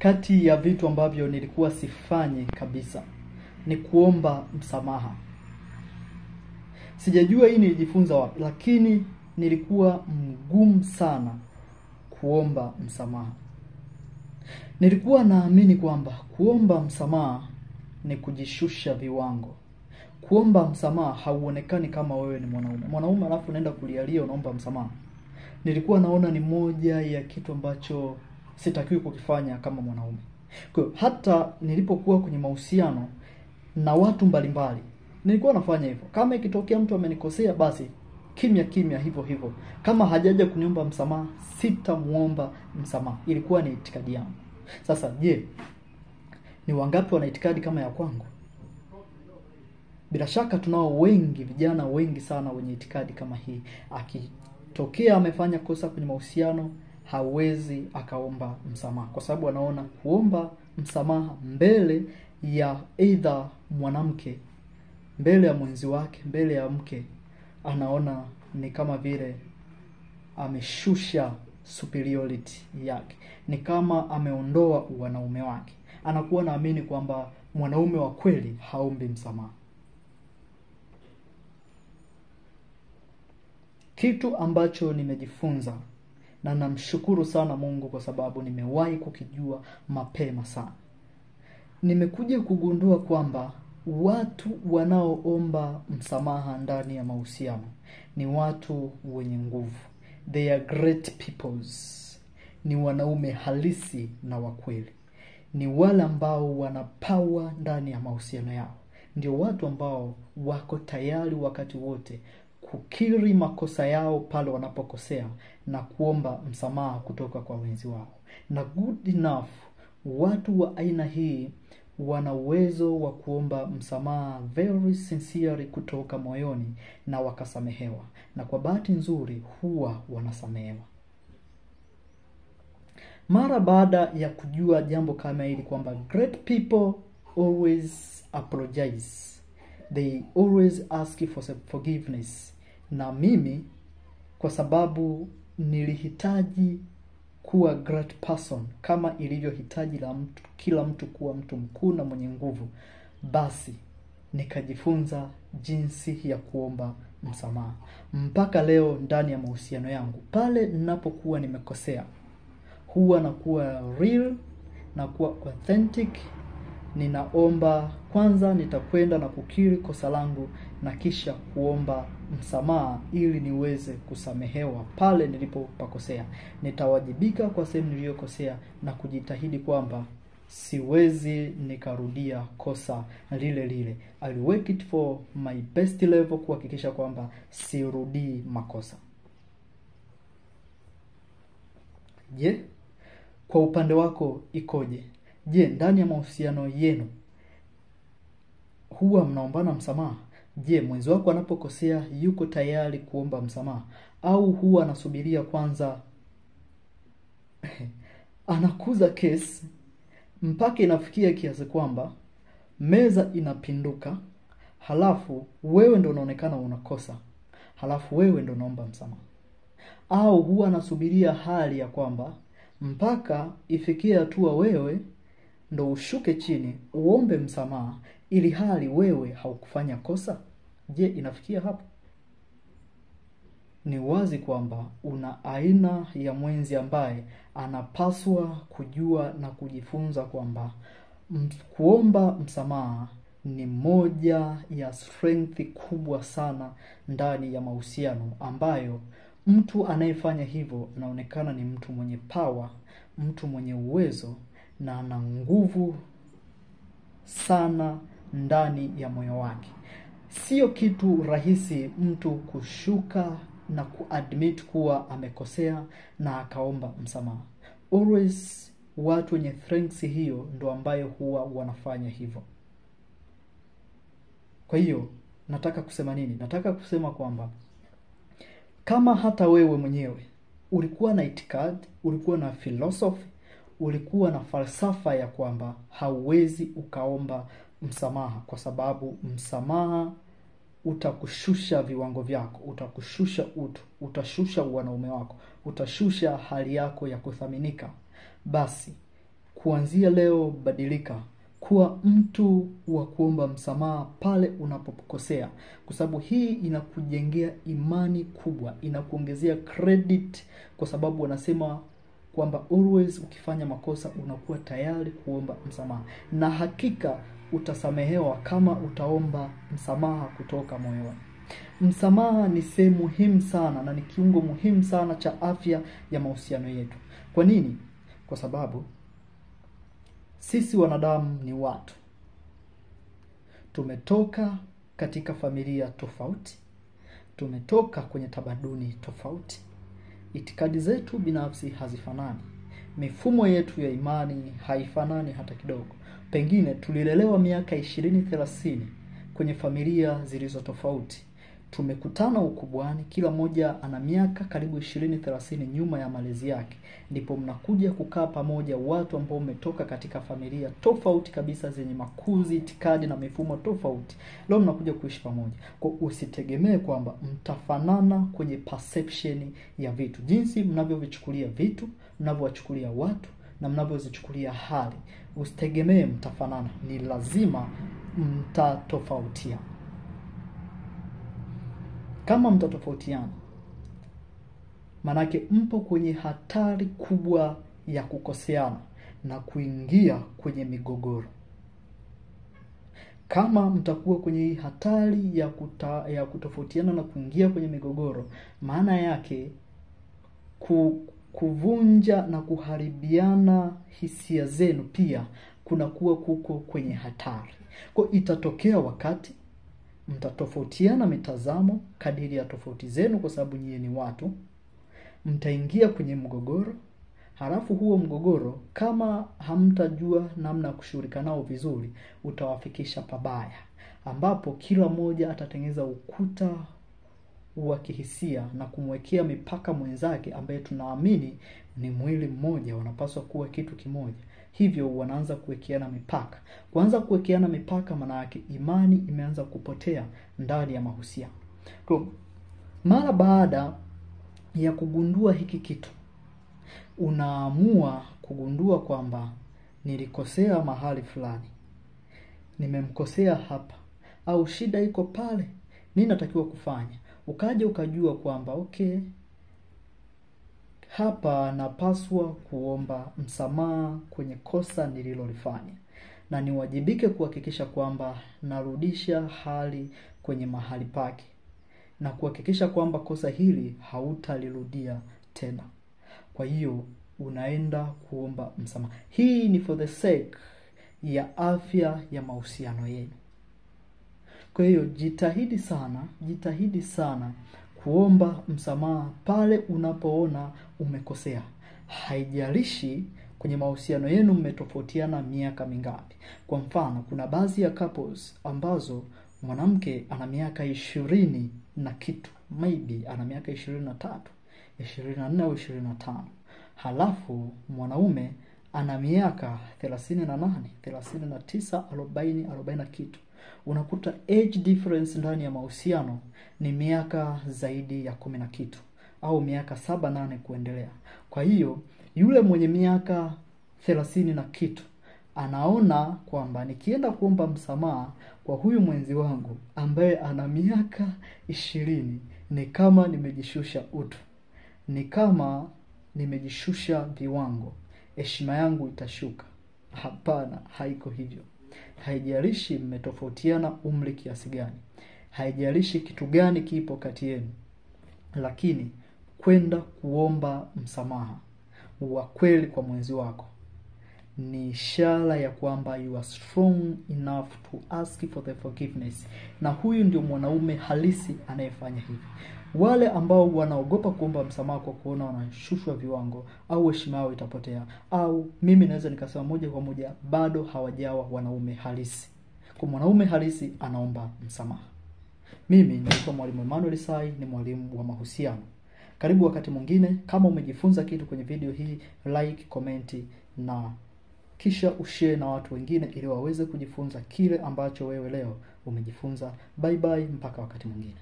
Kati ya vitu ambavyo nilikuwa sifanyi kabisa ni kuomba msamaha. Sijajua hii nilijifunza wapi, lakini nilikuwa mgumu sana kuomba msamaha. Nilikuwa naamini kwamba kuomba msamaha ni kujishusha viwango. Kuomba msamaha hauonekani kama wewe ni mwanaume. Mwanaume alafu unaenda kulialia unaomba msamaha. Nilikuwa naona ni moja ya kitu ambacho sitakiwi kukifanya kama mwanaume. Kwa hiyo hata nilipokuwa kwenye mahusiano na watu mbalimbali, nilikuwa nafanya hivyo. Kama ikitokea mtu amenikosea, basi kimya kimya hivyo hivyo. Kama hajaja kuniomba msamaha, sitamuomba msamaha. Ilikuwa ni itikadi yangu. Sasa je, ni wangapi wana itikadi kama ya kwangu? Bila shaka tunao wengi, vijana wengi sana wenye itikadi kama hii. Akitokea amefanya kosa kwenye mahusiano, hawezi akaomba msamaha, kwa sababu anaona kuomba msamaha mbele ya either mwanamke, mbele ya mwenzi wake, mbele ya mke, anaona ni kama vile ameshusha superiority yake, ni kama ameondoa wanaume wake. Anakuwa naamini kwamba mwanaume wa kweli haombi msamaha. Kitu ambacho nimejifunza na namshukuru sana Mungu kwa sababu nimewahi kukijua mapema sana, nimekuja kugundua kwamba watu wanaoomba msamaha ndani ya mahusiano ni watu wenye nguvu. They are great peoples. Ni wanaume halisi na wa kweli. Ni wale ambao wana power ndani ya mahusiano yao. Ndio watu ambao wako tayari wakati wote kukiri makosa yao pale wanapokosea na kuomba msamaha kutoka kwa wenzi wao. Na good enough, watu wa aina hii wana uwezo wa kuomba msamaha very sincerely kutoka moyoni na wakasamehewa. Na kwa bahati nzuri huwa wanasamehewa. Mara baada ya kujua jambo kama hili kwamba great people always apologize, they always ask for forgiveness, na mimi kwa sababu nilihitaji kuwa great person kama ilivyohitaji la mtu, kila mtu kuwa mtu mkuu na mwenye nguvu, basi nikajifunza jinsi ya kuomba msamaha. Mpaka leo ndani ya mahusiano yangu, pale ninapokuwa nimekosea, huwa nakuwa real na kuwa authentic. Ninaomba kwanza, nitakwenda na kukiri kosa langu na kisha kuomba msamaha ili niweze kusamehewa pale nilipopakosea. Nitawajibika kwa sehemu niliyokosea na kujitahidi kwamba siwezi nikarudia kosa lile lile. I'll work it for my best level kuhakikisha kwamba sirudii makosa. Je, kwa upande wako ikoje? Je, ndani ya mahusiano yenu huwa mnaombana msamaha? Je, mwenzi wako anapokosea yuko tayari kuomba msamaha, au huwa anasubiria kwanza anakuza kesi mpaka inafikia kiasi kwamba meza inapinduka, halafu wewe ndo unaonekana unakosa, halafu wewe ndo unaomba msamaha? Au huwa anasubiria hali ya kwamba mpaka ifikie hatua wewe ndo ushuke chini uombe msamaha ili hali wewe haukufanya kosa? Je, inafikia hapo? Ni wazi kwamba una aina ya mwenzi ambaye anapaswa kujua na kujifunza kwamba kuomba msamaha ni moja ya strength kubwa sana ndani ya mahusiano, ambayo mtu anayefanya hivyo anaonekana ni mtu mwenye power, mtu mwenye uwezo na ana nguvu sana ndani ya moyo wake. Sio kitu rahisi mtu kushuka na kuadmit kuwa amekosea na akaomba msamaha. Always watu wenye strength hiyo ndo ambayo huwa wanafanya hivyo. Kwa hiyo nataka kusema nini? Nataka kusema kwamba kama hata wewe mwenyewe ulikuwa na itikadi, ulikuwa na philosophy, ulikuwa na falsafa ya kwamba hauwezi ukaomba msamaha kwa sababu msamaha utakushusha viwango vyako, utakushusha utu, utashusha wanaume wako, utashusha hali yako ya kuthaminika, basi Kuanzia leo, badilika kuwa mtu wa kuomba msamaha pale unapokosea, kwa sababu hii inakujengea imani kubwa, inakuongezea credit, kwa sababu wanasema kwamba always ukifanya makosa unakuwa tayari kuomba msamaha, na hakika utasamehewa kama utaomba msamaha kutoka moyoni. Msamaha ni sehemu muhimu sana na ni kiungo muhimu sana cha afya ya mahusiano yetu. Kwa nini? Kwa sababu sisi wanadamu ni watu. Tumetoka katika familia tofauti, tumetoka kwenye tamaduni tofauti, itikadi zetu binafsi hazifanani, mifumo yetu ya imani haifanani hata kidogo. Pengine tulilelewa miaka 20-30 kwenye familia zilizo tofauti. Tumekutana ukubwani, kila mmoja ana miaka karibu 20-30 nyuma ya malezi yake. Ndipo mnakuja kukaa pamoja watu ambao umetoka katika familia tofauti kabisa zenye makuzi, itikadi na mifumo tofauti. Leo mnakuja kuishi pamoja. Kwa usitegemee kwamba mtafanana kwenye perception ya vitu, jinsi mnavyovichukulia vitu, mnavyowachukulia watu na mnavyozichukulia hali. Usitegemee mtafanana, ni lazima mtatofautiana. Kama mtatofautiana, manake mpo kwenye hatari kubwa ya kukoseana na kuingia kwenye migogoro. Kama mtakuwa kwenye hii hatari ya kutofautiana na kuingia kwenye migogoro, maana yake kuvunja na kuharibiana hisia zenu pia kunakuwa kuko kwenye hatari. Kwa itatokea wakati mtatofautiana mitazamo kadiri ya tofauti zenu, kwa sababu nyie ni watu. Mtaingia kwenye mgogoro, halafu huo mgogoro kama hamtajua namna ya kushughulika nao vizuri, utawafikisha pabaya, ambapo kila mmoja atatengeneza ukuta wa kihisia na kumwekea mipaka mwenzake ambaye tunaamini ni mwili mmoja, wanapaswa kuwa kitu kimoja. Hivyo wanaanza kuwekeana mipaka. Kuanza kuwekeana mipaka, maana yake imani imeanza kupotea ndani ya mahusiano. Kwa mara baada ya kugundua hiki kitu, unaamua kugundua kwamba nilikosea mahali fulani, nimemkosea hapa, au shida iko pale, nini natakiwa kufanya? Ukaja ukajua kwamba okay, hapa napaswa kuomba msamaha kwenye kosa nililolifanya, na niwajibike kuhakikisha kwamba narudisha hali kwenye mahali pake, na kuhakikisha kwamba kosa hili hautalirudia tena. Kwa hiyo unaenda kuomba msamaha. Hii ni for the sake ya afya ya mahusiano yenu. Kwa hiyo jitahidi sana, jitahidi sana kuomba msamaha pale unapoona umekosea. Haijalishi kwenye mahusiano yenu mmetofautiana miaka mingapi. Kwa mfano, kuna baadhi ya couples ambazo mwanamke ana miaka 20 na kitu, maybe ana miaka 23, 24 au 25. Halafu mwanaume ana miaka 38, 39, 40, 40 na kitu. Unakuta age difference ndani ya mahusiano ni miaka zaidi ya 10 na kitu, au miaka 7, 8 kuendelea. Kwa hiyo yule mwenye miaka 30 na kitu anaona kwamba nikienda kuomba msamaha kwa huyu mwenzi wangu ambaye ana miaka 20, ni kama nimejishusha utu, ni kama nimejishusha viwango, heshima yangu itashuka. Hapana, haiko hivyo. Haijalishi mmetofautiana umri kiasi gani, haijalishi kitu gani kipo kati yenu, lakini kwenda kuomba msamaha wa kweli kwa mwenzi wako ni ishara ya kwamba you are strong enough to ask for the forgiveness. Na huyu ndio mwanaume halisi anayefanya hivi. Wale ambao wanaogopa kuomba msamaha kwa kuona wanashushwa viwango au heshima yao itapotea, au mimi naweza nikasema moja kwa moja, bado hawajawa wanaume halisi. Kwa mwanaume halisi anaomba msamaha. Mimi naitwa Mwalimu Emmanuel Sai, ni mwalimu wa mahusiano. Karibu wakati mwingine. Kama umejifunza kitu kwenye video hii, like, comment na kisha ushare na watu wengine ili waweze kujifunza kile ambacho wewe leo umejifunza. Bye bye mpaka wakati mwingine.